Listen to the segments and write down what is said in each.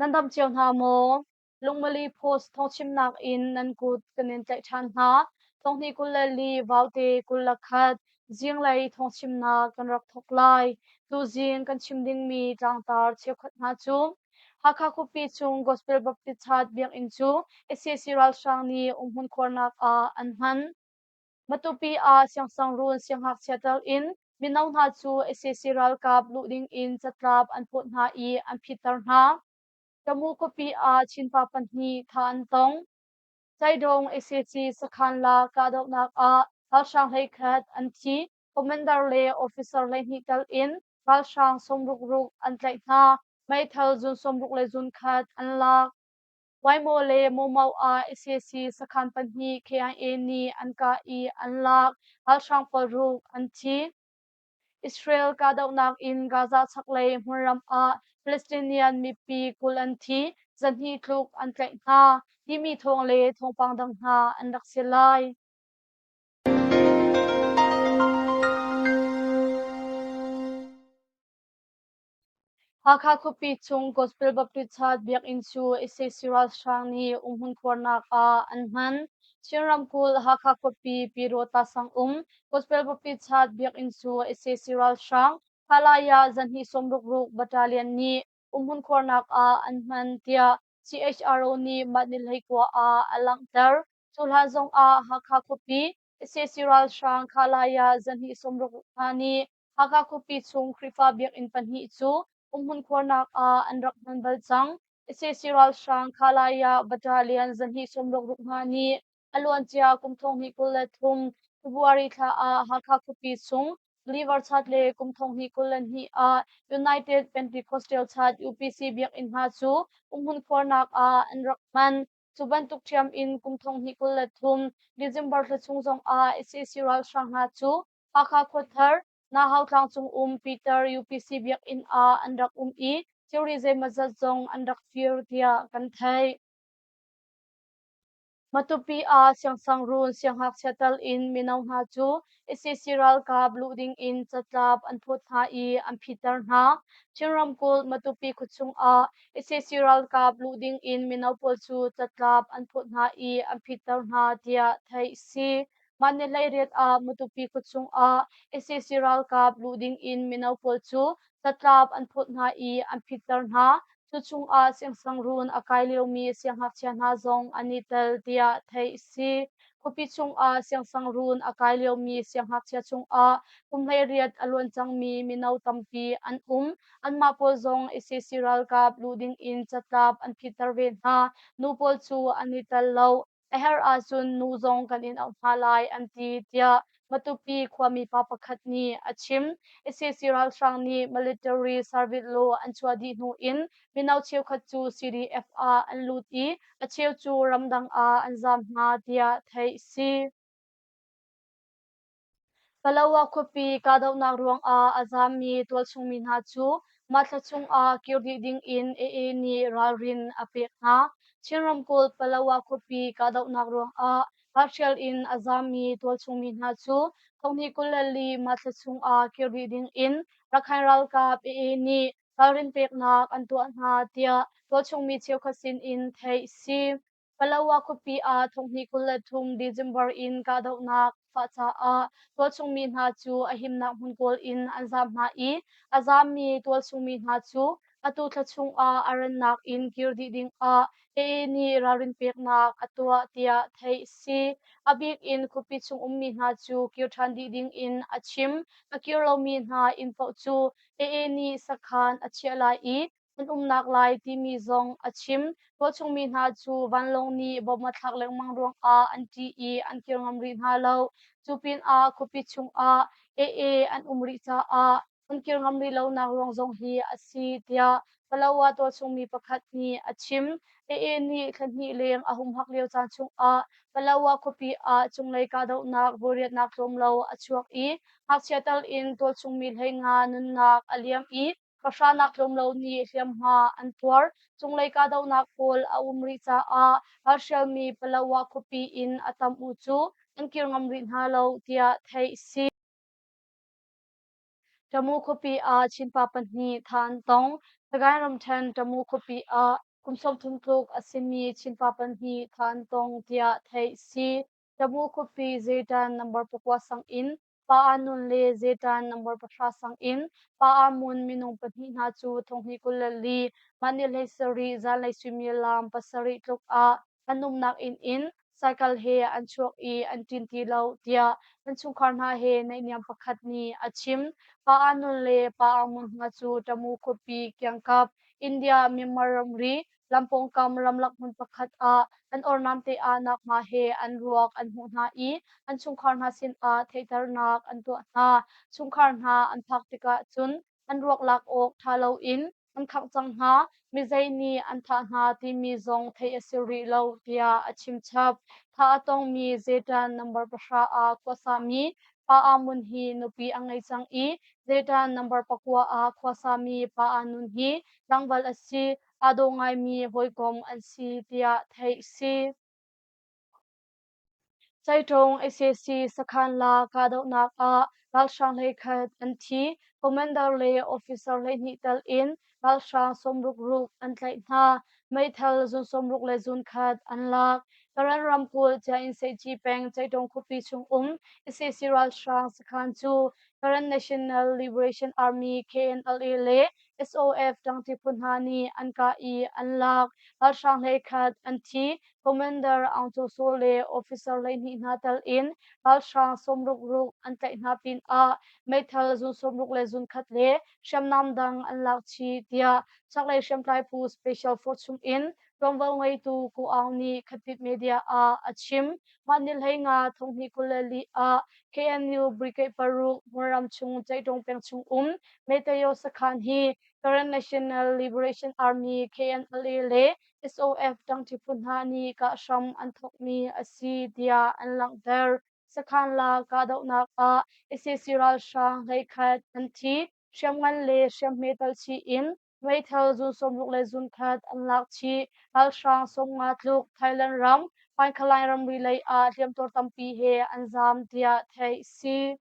Nan dam cio hna maw? Lungmali Post thawngchimnak in nan kut kan in tlaih ṭhan hna. Thonghnih 24 Vaute 21 zinglei thawngchimnak kan rak thawk lai. Tuzing kan chim dingmi tlangtar cheukhat hna cu Hakha khuapi chung Gospel Baptist Church biakinn cu sac ralhrang nih umhmun khuarnak ah an hman. Matupi ah siangsangruun siangngakchia tal in mino hna cu sac ralkap luh ding in catlap an phawt hna i an phitter hna. Tamu khuapi ah Chinpa pahnih thah an tong. Caidawng sac sakhan la kahdohnak ah ralhrang 11 an thi. Commander le officer 12 tal in ralhrang 60 ruk an tlaih hna. Meithal zun 60 le zun khat an lak. Waimaw le Mawmau ah sac sakhan pahnih KIA nih an kah i an lak. Ralhrang paruk an thi. Israel kahdohnak in Gaza chaklei hmunram ah Palestinian mipi 20 an thi, 200 tluk an tlaih hna, timi thawng le thawngpang dang hna an rak si lai. Hakha khuapi chung Gospel Baptist Church biakinn cu sac ralhrang nih umhmun khuarnak ah an hman. Chin ramkulh Hakha khuapi Pyrawta sang um Gospel Baptist Church biakinn cu sac ralhrang Halaya 266 Battalion nih umhmun khuarnak ah an hman tiah CHRO nih mah ni 19 ah a langhter. Cu hlan zong ah Hakha khuapi sac ralhrang Khalaya 260 hna nih Hakha khuapi chung Khrihfa biakinn pahnih cu umhmun khuarnak ah an rak hman bal cang. Sac ralhrang Khalaya Battalion 266 hna nih a luancia kum 2023 February thla ah Hakha khuapi chung Believer Church le kum 2022 ah United Pentecostal Church UPC biakinn hna cu umhmun khuarnak ah an rak hman. Cu bantuk ṭhiam in kum 2023 December thla chung zong ah sac ralhrang hna cu Hakha Khuathar, Nahau tlang cung um Peter UPC biakinn ah an rak um i thilri zeimawzat zong an rak fir tiah kan theih. Matupi ah siangsangruun siangngakchia tal in mino hna cu sac ralkap luh ding in catlap an phawt hna i an phitter hna. Chin ramkulh Matupi khuachung ah sac ralkap luh ding in mino pawl cu catlap an phawt hna i an phitter hna tiah theih a si. Mah ni 18 ah Matupi khuachung ah sac ralkap luh ding in mino pawl cu catlap an phawt hna i an phitter hna. Cu chungah siangsangruun a kai liomi siangngakchia hna zong an i tel tiah theih a si. Khuapi chungah siangsangruun a kai liomi siangngakchia chungah kum 18 a luan cangmi mino tampi an um. Anmah pawl zong sac ralkap luh ding in catlap an phitter ve hna. Nu pawl cu an i tel lo. A herh ahcun nu zong kan in auh hna lai an ti tiah Matupi khuami pa pakhat nih a chim. Sac ralhrang nih military service law an chuah dih hnu in mino cheukhat cu CDF ah an lut i a cheu cu ramdang ah an zaam hna tiah theih a si. Palawa khuapi kahdohnak ruangah a zaammi tualchungmi hna cu mah thla chungah kir dih dingin AA nih ralrin a pek hna. Chin ramkulh Palawa khuapi kahdohnak ruangah ralhrial in a zaammi tualchungmi hna cu 2024 mah thla chungah kir dih dingin Rakhine ralkap AA nih ralrin peknak an tuah hna tiah tualchungmi cheukhat sinin theih a si. Palawa khuapi ah 2023 December in kahdohnak fah caah tualchungmi hna cu a himnak hmun kawl in an zaam hna i a zaammi tualchungmi hna cu atu thla chungah a rannak in kir dih dingah AA nih ralrin peknak a tuah tiah theih a si. A bik in khuapi chung ummi hna cu kir ṭhan dih dingin a chim. A kir lomi hna inn paoh cu AA nih sakhan a chiah lai i an umnak lai timi zong a chim. Tualchungmi hna cu vanlawng nih bom a thlak lengmang ruangah an ṭih i an kir ngam rih hna lo. Cu pinah khuapi chungah AA an um rih caah an kir ngam rih lonak ruang zong hi a si tiah Palawa tualchungmi pakhat nih a chim. AA nih thla hnih leng a humhak lio caan chungah Palawa khuapi ah cunglei kahdohnak voiriatnak tlawm lo a chuak i ngakchia tal in tualchungmi 15 nunnak a liam i Pahranak tlawm lo nih hliamhma an tuar. Cunglei kahdohnak pawl a um rih caah ralhrialmi Palawa khuapi in a tam u cu an kir ngam rih hna lo tiah theih a si. Tamu khuapi ah Chinpa pahnih thah an tong. Sagaing ramṭhen Tamu khuapi ah kum 30 tluk a simi Chinpa pahnih thah an tong tiah theih si. Tamu khuapi Zetan number 9 sang in Pa Anun le Zetan number 10 sang in Pa Amun minung pahnih hna cu thonghnih 24 mah ni 17 zanlei suimilam 7 tluk ah an umnak inn in cycle he an chuak i an ṭin ti lo tiah an chungkhar hna he naihniam pakhat nih a chim. Pa Anun le Pa Amun hna cu Tamu khuapi kiangkap India Myanmar ramri lampawngkam ramlak hmun pakhat ah an ornam te ah nakma he an ruak an hmuh hna i an chungkhar hna sinah theihternak an tuah hna. Chungkhar hna an phak tikah cun an ruak lak awk ṭha loin an khangh cang hna, mizei nih an thah hna timi zong theih a si rih lo tiah a chim chap. Thah a tongmi Zetan number 10 ah khuasami Pa Amun hi nupi a ngei cang i Zetan number 9 ah khuasami Pa Anun hi tlangval a si, aa daw ngaimi hawikom an si tiah theih si. Caiṭawng sac sakhan la kahdohnak ah ralhrang 11 an thi. Commander le officer 12 tel in ralhrang 60 ruk an tlaih hna. Meithal zun 60 le zun khat an lak. Karen ramkulh Ciainseihci peng Caiṭawng khuapi chung um sac ralhrang sakhan cu Karen National Liberation Army KNLA le SOF ṭangṭi phu hna nih an kah i an lak. Ralhrang 11 an thi. Commander Aung Kyaw Saw le officer 12 hna tel in ralhrang 60 ruk an tlaih hna pinah meithal zun 60 le zun khat le hriamnam dang an lak chih tiah chaklei hriamtlai phu Special Force chungin ṭuanvo ngeitu Ko Aung nih Khatpit Media ah a chim. Mah ni 15 2024 ah KNU Brigade 6 Hmunram chung Caiṭawng peng chung um Metayo sakhan hi Karen National Liberation Army KNLA le SOF ṭangṭi phu hna nih kah hram an thawkmi a si tiah an langhter. Sakhan la kahdohnak ah sac ralhrang 11 an thi, hriamngan le hriamhme tal chih in meithal zun 60 le zun khat an lak chih. Ralhrang 50 tluk Thailand ram Pankhalai ramri lei ah hliamtuar tampi he an zaam tiah theih si.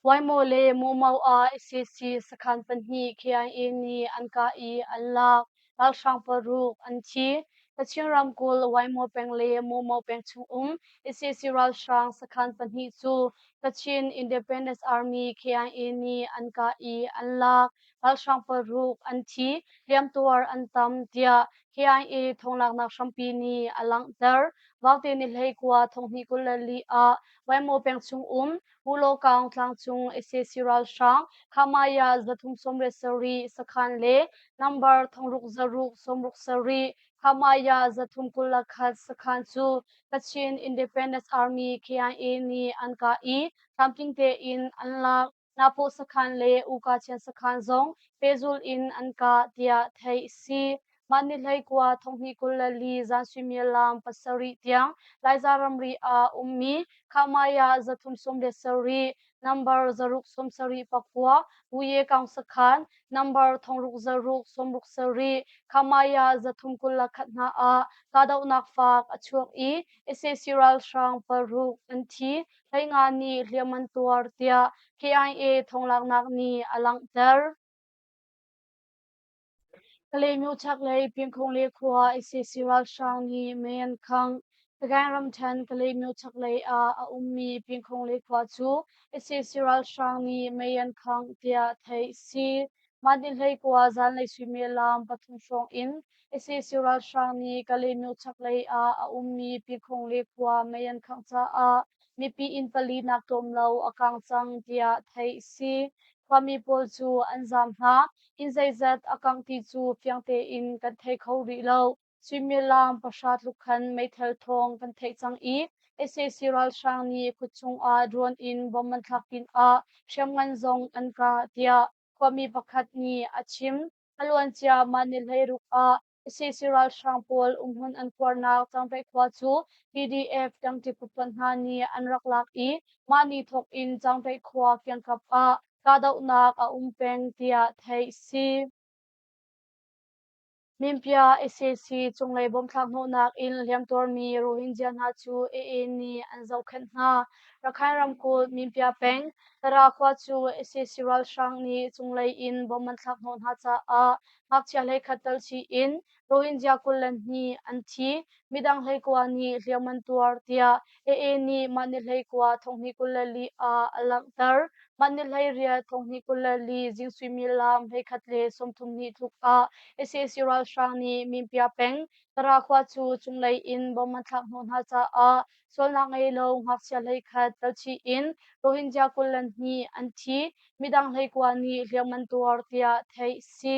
Waimo le Mawmau ah sac sakhan pahnih KIA nih an kah i an lak. Ralhrang paruk an thi. Kachin ramkulh Waimo peng le Mawmau peng chungum sac ralhrang sakhan pahnih cu Kachin Independence Army KIA nih an kah i an lak. Ralhrang paruk an thi, hliamtuar an tam tiah KIA thawnglaknak hrampi nih a langhter. Vaute ni 19 2024 ah Waimo peng chung um Hulawkaung tlangcung sac ralhrang Khamaya 397 sakhan le number 6667 Khamaya 321 sakhan cu Kachin Independence Army KIA nih an kah i tlamtling tein an lak. Napaw sakhan le Ukachian sakhan zong pehzul in an kah tiah theih a si. Mah ni 19 2024 zan suimilam 7 tiang Laiza ramri ah ummi Khamaya 317 number 679 Wuye Kaung sakhan number 6667 Khamaya 321 hna ah kahdohnak faak a chuak i sac ralhrang paruk an thi. 15 nih hliam an tuar tiah KIA thawnglaknak nih a langhter. Kalaymyo chaklei Pyinkhung le khua sac ralhrang nih mei an khangh. Sagaing ramṭhen Kalaymyo chaklei ah a ummi Pyinkhung le khua cu sac ralhrang nih mei an khangh tiah theih a si. Mah ni 19 zanlei suimilam 3 hrawng in sac ralhrang nih Kalaymyo chaklei ah a ummi Pyinkhung le khua mei an khangh caah mipi inn pali nak tlawm lo a kang cang tiah theih a si. Khuami pawl cu an zaam hna. Inn zeizat a kangh ti cu fiang tein kan thei kho rih lo. Suimilam 10 tluk khan meithal thawng kan theih cang i sac ralhrang nih khuachung ah drone in bomb an thlak pinah hriamngan zong an kah tiah khuami pakhat nih a chim. A luancia mah ni 16 ah sac ralhrang pawl umhmun an khuarnak Cangtaih khua cu PDF ṭangṭi phuphun hna nih an rak lak i mah ni thawk in Cangtaih khua kiangkap ah kahdohnak a um peng tiah theih a si. Minpia sac cunglei bomthlak hnawhnak in hliamtuarmi Rohingya hna cu AA nih an zohkhenh hna. Rakhine ramkulh Minpia peng Tara khua cu sac ralhrang nih cunglei in bom an thlak hnawh hna caah ngakchia 11 tal chih in Rohingya 22 an thi. Midang 19 nih hliam an tuar tiah AA nih mah ni 19 2024 ah a langhter. Mah ni 18 2024 zing suimilam 11:32 tluk ah sac ralhrang nih Minpia peng Tara khua cu cunglei in bom an thlak hnawh hna caah sualnak ngei lo ngakchia 11 talchih in Rohingya 22 an thi. Midang 19 nih hliam an tuar tiah theih si.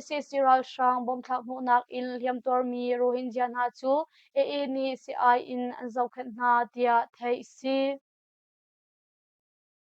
Sac ralhrang bomthlak hnawhnak in hliamtuarmi Rohingya hna cu AA nih sii-ai in an zohkhenh hna tiah theih si.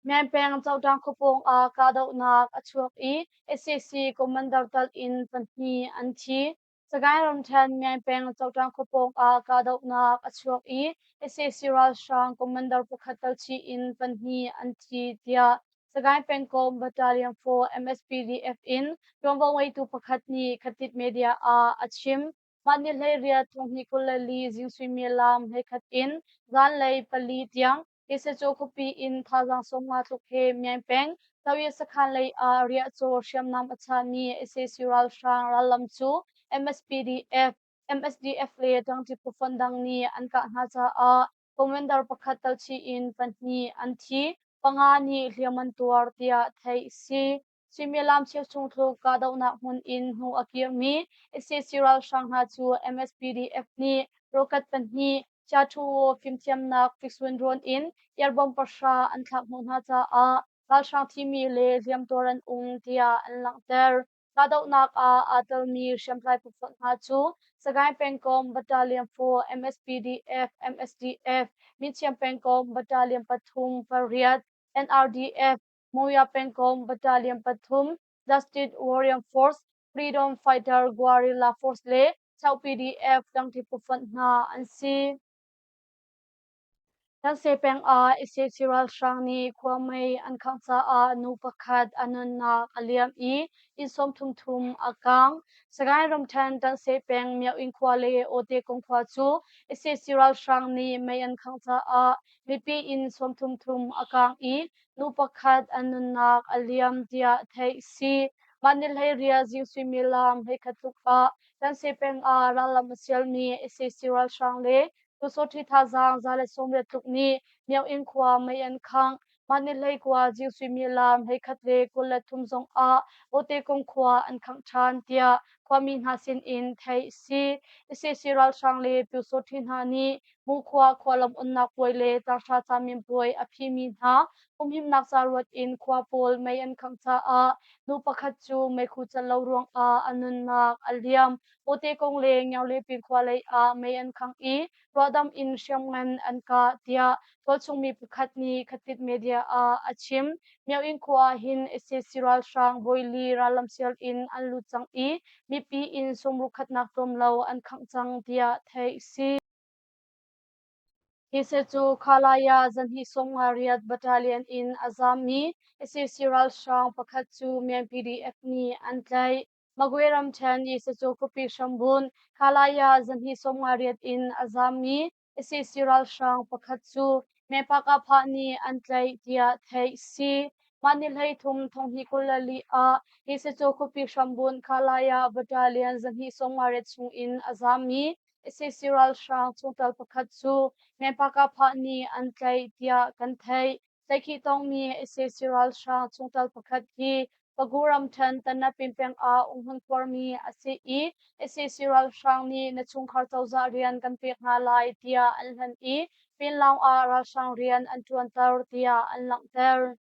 Myanpeng Cotang khuapawng ah kahdohnak a chuak i sac commander tal in pahnih an thi. Sagaing ramṭhen Myanpeng Cotang khuapawng ah kahdohnak a chuak i sac ralhrang commander pakhat tal chih in pahnih an thi tiah Sagaing pengkomh Battalion 4 MSPDF in ṭuanvo ngeitu pakhat nih Khatit Media ah a chim. Mah ni 18 2024 zing suimilam 11 in zanlei 4 tiang Hisecu khuapi in thazaang 50 tluk he Myaing peng Tawi sakhan lei ah riahcaw hriamnam a chahmi sac ralhrang rallam cu MSPDF, MSDF le ṭangṭi phufonh dang nih an kah hna caah commander pakhat talchih in pahnih an thi, panga nih hliam an tuar tiah theih a si. Suimilam cheuchung tluk kahdohnak hmun in hnu a kirmi sac ralhrang hna cu MSPDF nih rocket pahnih Chiathuo fimthiamnak fiksun rawn in air-bomb 10 an thlak hnawh hna caah ralhrang thimi le hliamtuar an um tiah an langhter. Kahdohnak ah aa telmi hriamtlai phufonh hna cu Sagaing pengkomh Battalion 4 MSPDF, MSDF, Minchiam pengkomh Battalion 3 8, NRDF, Mawya pengkomh Battalion 3, Justice Warrior Force, Freedom Fighter Guerrilla Force le Chau PDF tangṭi phufonh hna an si. Tanse peng ah sac ralhrang nih khua mei an khangh caah nu pakhat a nunnak a liam i inn 33 thum a kaang. Sagaing ramṭhen Tanse peng Myaung khua le Awte-kung khua cu sac ralhrang nih mei an khangh caah mipi inn 33 thum a kaang i nu pakhat a nunnak a liam tiah theih si. Mah ni 18 zing suimilam 11 tluk ah Tanse peng ah rallam a sialmi sac ralhrang le Tusawṭhi thazaang 180 tluk nih Myaung khua mei an khangh. Mah ni 19 zing suimilam 11:23 zong ah Awtekung khua an khangh ṭhan tiah khuami hna sinin theih a si. Sac ralhrang le Pyusawṭhi hna nih Mukhua khualam onnak puai le tanghra caminpuai a phimi hna humhimnak ca ruat in khua pawl mei an khangh caah nu pakhat cu meikhu cat lo ruangah a nunnak a liam. Pawte kong le Ngiaulepin khua lei ah mei an khangh i ruahdam in hriamngan an kah tiah tualchung mi pakhat nih Khatit Media ah a chim. Myaung khua ah hin sac ralhrang voili rallam sial in an lut cang i mipi inn sawmruk khatnak tlawm lo an khangh cang tiah theih a si. Hi seh cu Khalaya 258 Battalion in a zaammi sac ralhrang pakhat cu Myan PDF nih an tlaih. Magwe ramṭhen Yisacu khuapi hrambun Khalaya 258 in a zaammi sac ralhrang pakhat cu Mepakapha nih an tlaih tiah theih si. Mah ni 13 2024 ah Yisacu khuapi hrambun Khalaya Battalion 258 chung in a zaammi sac ralhrang chungtel pakhat cu Mepakapha nih an tlaih tiah kan theih. Tlaihkhih tongmi sac ralhrang chungtel pakhat hi Pagu ramṭhen Tanapin peng ah umhmun khuarmi a si i sac ralhrang nih na chungkhar cozah rian kan pek hna lai tiah an hlen i Pinlaung ah ralhrang rian an ṭuanter tiah an langhter.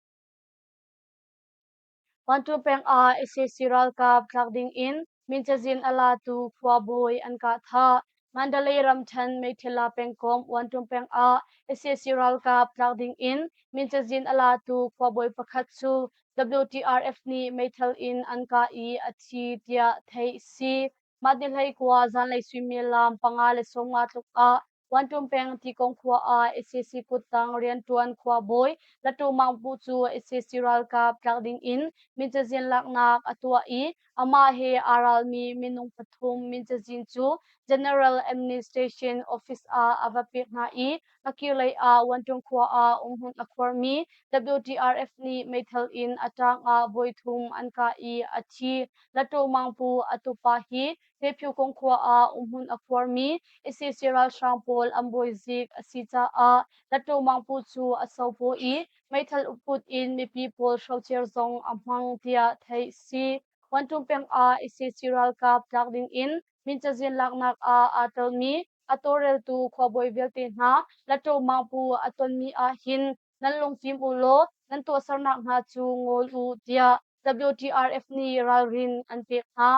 Wantu peng ah sac ralkap tlak ding in min cazin a latu khuabawi an kah thah. Mandalay ramṭhen Meithila pengkomh Wantum peng ah sac ralkap tlak ding in min cazin a latu khuabawi pakhat cu WTRF nih meithal in an kah i a thi tiah theih a si. Mah ni 19 zanlei suimilam 5:50 tluk ah Wantum peng Tikong khua ah sac kuttang rianṭuan khuabawi Latu Mangpu cu sac ralkap tlak ding in min cazin laknak a tuah i Amah he aa ralmi minung pathum min cazin cu General Administration Office ah a va pek hna i a kirlei ah Wantung khua ah umhmun a khuarmi WTRF nih meithal in a ṭang ah voithum an kah i a thi. Lataw Mangpu a tupa hi Hlephyukung khua ah umhmun a khuarmi sac ralhrang pawl an bawizik a si caah Lataw Mangpu cu a sopaw i meithal put in mipi pawl hrocer zong a hmang tiah theih si. Wantung peng ah sac ralkap tlak ding in min cazin laknak ah aa telmi a tawlreltu khuabawi vialte hna Lataw Mangpu a tonmi ah hin nan lungfim u law nan tuahsernak hna cu ngawl u tiah WTRF nih ralrin an pek hna.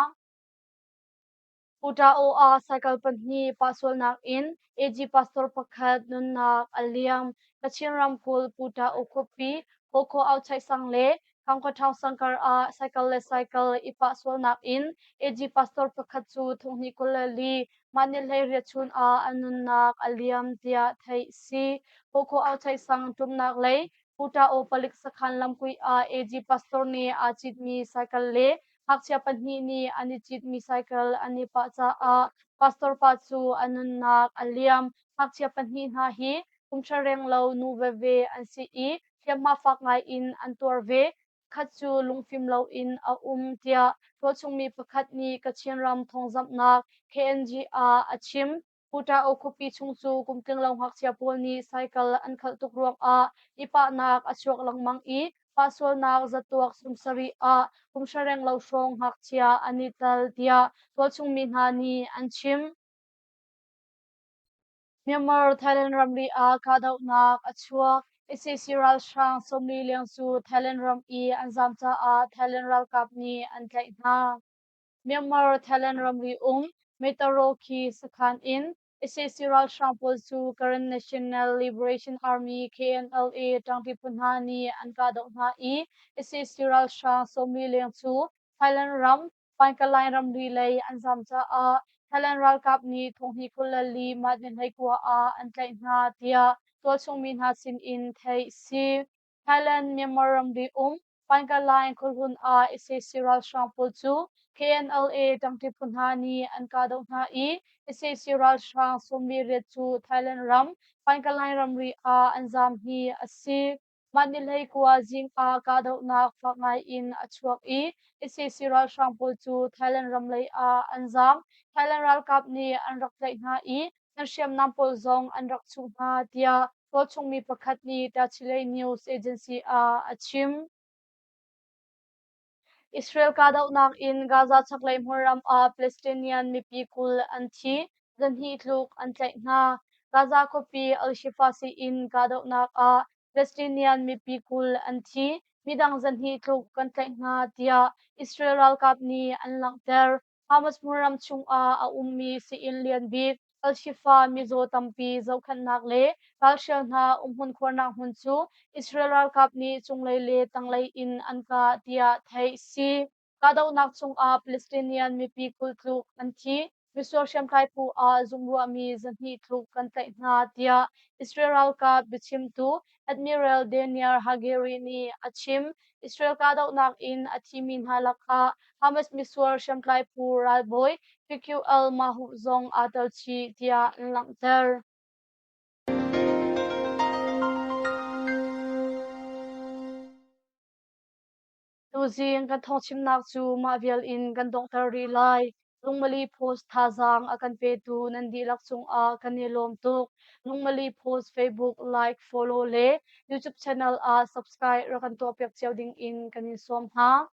Putao ah cycle pahnih pahsualnak in AG pastor pakhat nunnak a liam. Kachin ramkulh Putao khuapi Hawkhaw Auchaih sang le Thangkhuaṭhang sang kar ah cycle le cycle i pahsualnak in AG pastor pakhat cu thonghnih 24 mah ni 18 chun ah a nunnak a liam tiah theih si. Hawkhaw Auchaih sang ṭumnak lei Putao palik sakhan lamkui ah AG pastor nih aa citmi cycle le Ngakchia pahnih nih an i citmi cycle an i pah caah pastor pa cu a nunnak a liam. Ngakchia pahnih hna hi kum hra renglo nu veve an si i hliamhma fak ngai in an tuar ve. Khat cu lungfim loin a um tiah tualchungmi pakhat nih Kachin ram thawngzamhnak KNG ah a chim. Putao khuapi chung cu kum tlinglo ngakchia pawl nih cycle an khalh tuk ruangah i pahnak a chuak lengmang i pahsualnak zatuak 70 ah kum hra renglo hrawng ngakchia an i tel tiah tualchung mi hna nih an chim. Myanmar Thailand ramri ah kahdohnak a chuak. Sac ralhrang 40 leng cu Thailand ram i an zaam caah Thailand ralkap nih an tlaih hna. Myanmar Thailand ramri um Metarokhi sakhan in sac ralhrang pawl cu Karen National Liberation Army KNLA ṭangṭi phu hna nih an kahdoh hna i sac ralhrang 40 leng cu Thailand ram Pankalain ramri lei an zam caah Thailand ralkap nih thonghnih 24 mah ni 29 ah an tlaih hna tiah tualchung mi hna sin in theih si. Thailand Myanmar ramri um Pankalain khuahlun ah sac ralhrang pawl cu KNLA ṭangṭi phu hna nih an kahdoh hna i sac ralhrang 48 cu Thailand ram Pankalain ramri ah an zaam hi a si. Mah ni 19 zing ah kahdohnak fak ngai in a chuak i sac ralhrang pawl cu Thailand ram lei ah an zaam. Thailand ralkap nih an rak tlaih hna i an hriamnam pawl zong an rak chuh hna tiah tualchungmi pakhat nih Tachileik News Agency ah a chim. Israel kahdohnak in Gaza chaklei hmunram ah Palestinian mipi 20 an thi, 200 tluk an tlaih hna. Gaza khuapi Al-Shifa sii-inn kahdohnak ah Palestinian mipi 20 an thi, midang 200 tluk kan tlaih hna tiah Israel ralkap nih an langhter. Hamas hmunram chungah a ummi sii-inn lian bik Al-Shifa mizaw tampi zohkhenhnak le ralhrial hna umhmun khuarnak hmun cu Israel ralkap nih cunglei le tanglei in an kah tiah theih si. Kahdohnak chungah Palestinian mipi 20 tluk an thi. Misual hriamtlai phu ah zumruahmi 200 tluk kan tlaih hna tiah Israel ralkap biachimtu Admiral Daniel Hagari nih a chim. Israel kahdohnak in a thimi hna lakah Hamas misual hriamtlai phu ralbawi PQL Mahu zong aa tel chih tiah an langhter. Tuzing kan thawngchimnak cu mah vial in kan donghter rih lai. Lungmali Post thazaang a kan petu nan dihlak cungah kan i lawm tuk. Lungmali Post Facebook like, follow le YouTube channel ah subscribe rak kan tuahpiak cio ding in kan in sawm hna.